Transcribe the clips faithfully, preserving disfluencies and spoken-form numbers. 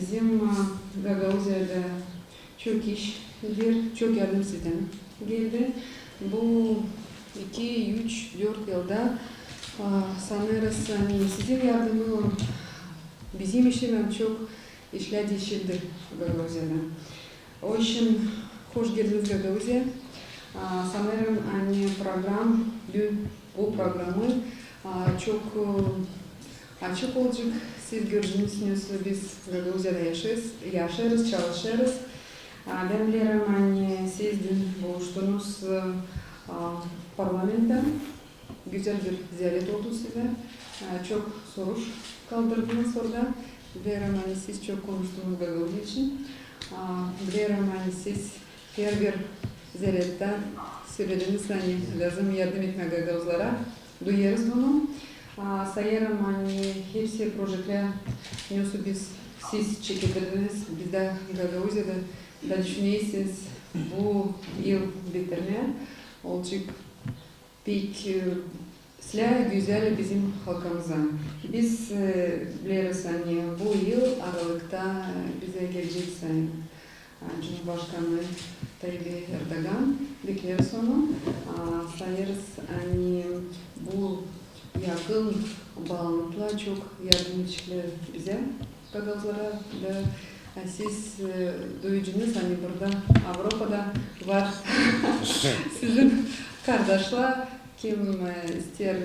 Bizim, e, Gagauziyada çok iş var, çok yardım sizdän geldi. Bu iki, üç, dört yılda, e, sanêrız, ani sizin yardımınız bizim için çok işlär diişildi Gagauziyada. O için hoş geldiniz Gagauziya. A, sanêrım, ani program, büün bu programı, a, çok, e, açık olacek. Siz gördünüz, nesoy biz Gagauziyada yaşêêrız, yaşêêrız, çalışêrız. A, bän bilerim, ani siz dün buluştunuz, e, a, parlamenttä. Gözäl bir ziyaret oldu sizä. E, çok soruş kaldırdınız orada. Bilerim, ani siz çok konuştunuz Gagauziya için. A, bilerim, ani siz herbir ziyarettä sölediniz, ani lääzım yardım etmää gagauzlara. Duyêrız bunu. A, sayêrım, ani hepsi projeklär, nesoy biz, siz çekettirdiniz bizdä Gagauziyada, da düşünersiniz bu yıl bitirmää, olacek pek, e, islää, gözäl bizim halkımıza. Biz, e, bileriz, ani bu yıl aralıkta, e, bizä gelecek Sayın, e, Cumhurbaşkanı Tayyip Erdoğan, bekleriz onu. A, sayêrız, ani bu yakın baalantılar çok yardım edeceklär bizä, gagauzlara da, e, siz, e, duyacınız, ani burada Avropada var sizin kardaşlar, kim, e, isteer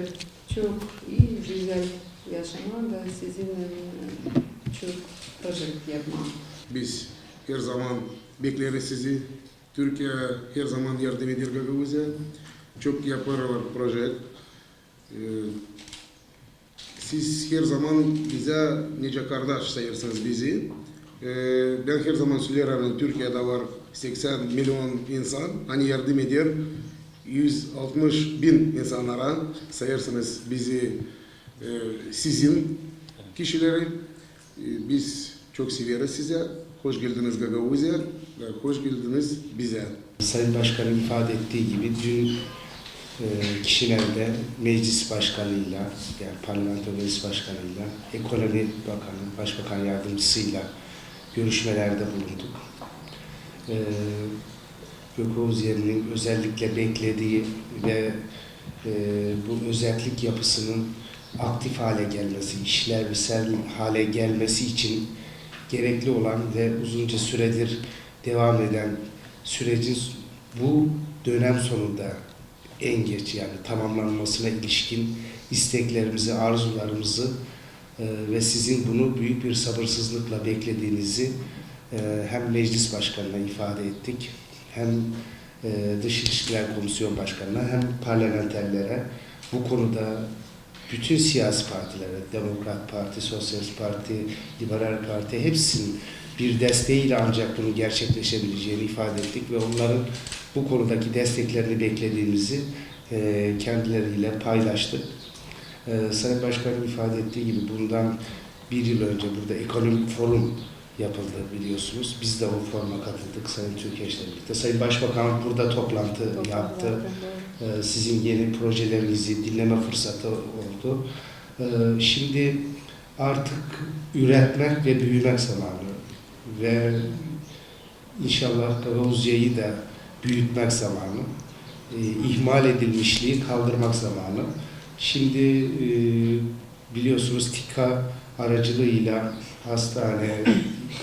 çok ii, gözäl yaşamaa da sizinnän, e, çok projektär yapmaa. Biz her zaman bekleriz sizi. Türkiye her zaman yardım eder Gagauziya. Çok yapêrlar projekt. E, siz her zaman bizä nicä kardaş sayêrsınız bizi. E, bän her zaman söleerim, ani Türkiyada var seksän milyon insan, ani yardım eder üz altmış bin insannara, sayêrsınız bizi, e, sizin kişileri. E, biz çok severiz sizä. Hoş geldiniz Gagauziya, e, hoş geldiniz bizä. Sayın Başkanın ifade ettiği gibi dün, e, Kişinev'de meclis başkanıyla, yani parlamento meclis başkanıyla, ekonomi bakanı, başbakan yardımcısıyla görüşmelerde bulunduk. E, Gagauzya'nın özellikle beklediği ve, e, bu özellik yapısının aktif hale gelmesi, işlevsel hale gelmesi için gerekli olan ve uzunca süredir devam eden sürecin bu dönem sonunda en geç, yani tamamlanmasına ilişkin isteklerimizi, arzularımızı, e, ve sizin bunu büyük bir sabırsızlıkla beklediğinizi, e, hem meclis başkanına ifade ettik, hem, e, Dış İlişkiler Komisyon Başkanına, hem parlamenterlere bu konuda bütün siyasi partilere, Demokrat Parti, Sosyalist Parti, Liberal Parti, hepsinin bir desteğiyle ancak bunun gerçekleşebileceğini ifade ettik ve onların bu konudaki desteklerini beklediğimizi, e, kendileriyle paylaştık. E, Sayın Başkanın ifade ettiği gibi bundan bir yıl önce burada ekonomik forum yapıldı biliyorsunuz. Biz de o foruma katıldık Sayın Türkeş'le birlikte. Sayın Başbakan burada toplantı yaptı. E, sizin yeni projelerinizi dinleme fırsatı oldu. E, şimdi artık üretmek ve büyümek zamanı ve inşallah Gagauzya'yı da büyütmek zamanı. E, ihmal edilmişliği kaldırmak zamanı. Şimdi, e, biliyorsunuz, TİKA aracılığıyla hastane,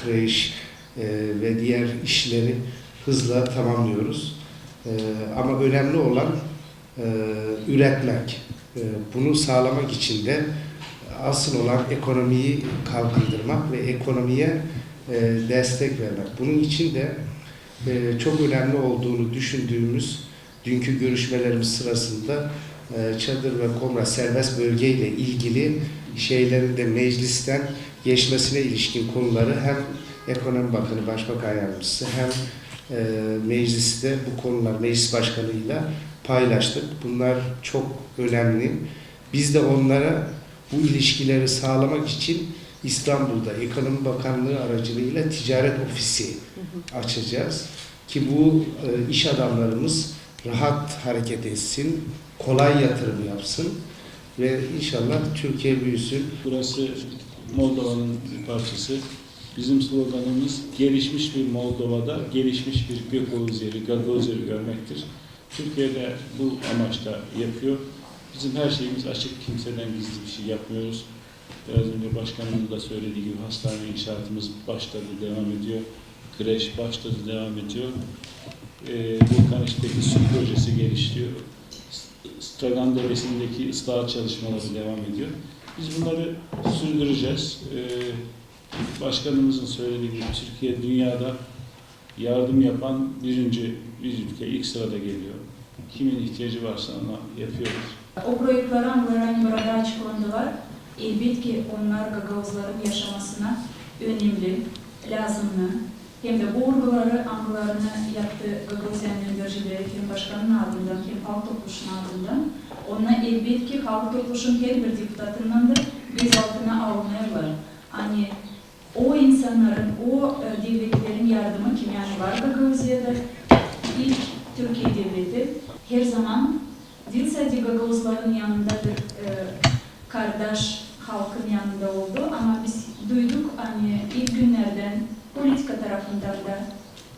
kreş, e, ve diğer işleri hızla tamamlıyoruz. E, ama önemli olan, e, üretmek. E, bunu sağlamak için de asıl olan ekonomiyi kalkındırmak ve ekonomiye, e, destek vermek. Bunun için de, e, çok önemli olduğunu düşündüğümüz dünkü görüşmelerimiz sırasında, e, çadır ve komra serbest bölgeyle ilgili şeylerin de meclisten geçmesine ilişkin konuları hem Ekonomi Bakanı, Başbakan Yardımcısı hem, e, mecliste bu konular meclis başkanıyla paylaştık. Bunlar çok önemli. Biz de onlara bu ilişkileri sağlamak için İstanbul'da Ekonomi Bakanlığı aracılığıyla ticaret ofisi açacağız. Ki bu, e, iş adamlarımız rahat hareket etsin, kolay yatırım yapsın ve inşallah Türkiye büyüsün. Burası Moldova'nın bir parçası. Bizim sloganımız gelişmiş bir Moldova'da gelişmiş bir Gagauzya'yı, Gagauzya'yı görmektir. Türkiye'de bu amaçta yapıyor. Bizim her şeyimiz açık, kimseden gizli bir şey yapmıyoruz. Biraz önce başkanımız da söylediği gibi hastane inşaatımız başladı, devam ediyor. Kreş başladı, devam ediyor. Ee, Vulkan İş'teki su projesi gelişiyor. Stragan Deresi'ndeki ıslahat çalışmaları devam ediyor. Biz bunları sürdüreceğiz. Ee, başkanımızın söylediği gibi Türkiye dünyada yardım yapan birinci bir ülke, ilk sırada geliyor. Kimin ihtiyacı varsa ona yapıyoruz. O proektleri, angıları burada açıklandılar, elbetki, onnar gagauzların yaşamasına önemli, lääzımnı. Hem dä bu urguları, angılarını yaptı Gagauziyanın öndercileri hem başkanın adından, hem Halk Topluşunun adından, onnar, elbetki, Halk Topluşunun herbir deputatından da göz altına alınêrlar. Ani o insannarın, o, e, devletlerin yardımı, kimi ani var Gagauziyada, ilk Türkiye devleti herzaman diil sade gagauzların yanında bir, e, kardaş halkın yanında oldu, ama biz duyduk, ani ilk günnerdän politika tarafından da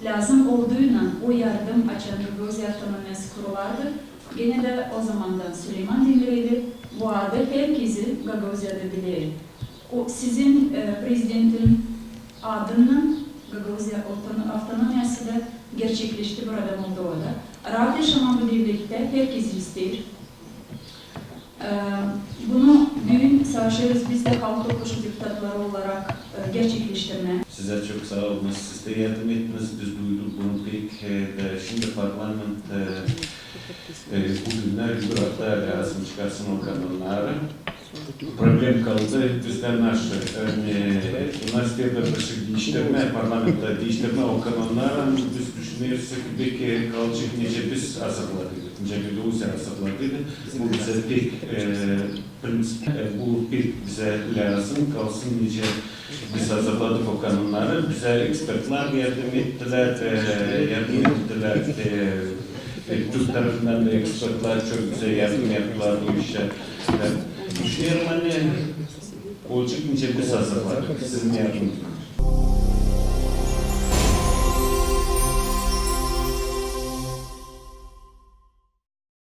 lääzım olduynan o yardım, açan Gagauziya avtonomiyası kurulardı, genä dä ozamandan Suleyman Demireli bu adı herkezi Gagauziyada biler. O, sizin, e, prezidentin adınnan Gagauziya avtono-, avtonomiyası da gerçekleşti burada, Moldovada. Raat yaşamaa bu devlettä herkez isteer. E, bunu büün savaşêrız biz dä Halk Topluşu deputatları olarak, e, gerçekleştirmää. Sizä çok saa olun, siz dä yardım ettiniz, biz duyduk bunu pek, e, dä şindi parlament, e, e, bu günnär Yudrakta lääzım çıkarsın o kanonnarı. Problem kaldı bizdä naşı. E, bunnar isteerlär bir şey diiştirmää, parlamentta diiştirmää o kanonnarı, ama biz düşüneriz, ki beki kalacek nicä biz hazırladık, nicä Gagauziya hazırladı. Bu bizä pek, e, prinţip, e, bu pek bizä lääzım kalsın, nicä biz hazırladık o kanonnarı. Bizä ekspertlär yardım ettilär, e, yardım ettilär, e, e, Türk tarafından da ekspertlär çok güzel yardım yaptılar bu işä. E, düşünerim, ani olacek nicä biz hazırladık, sizin yardımınız.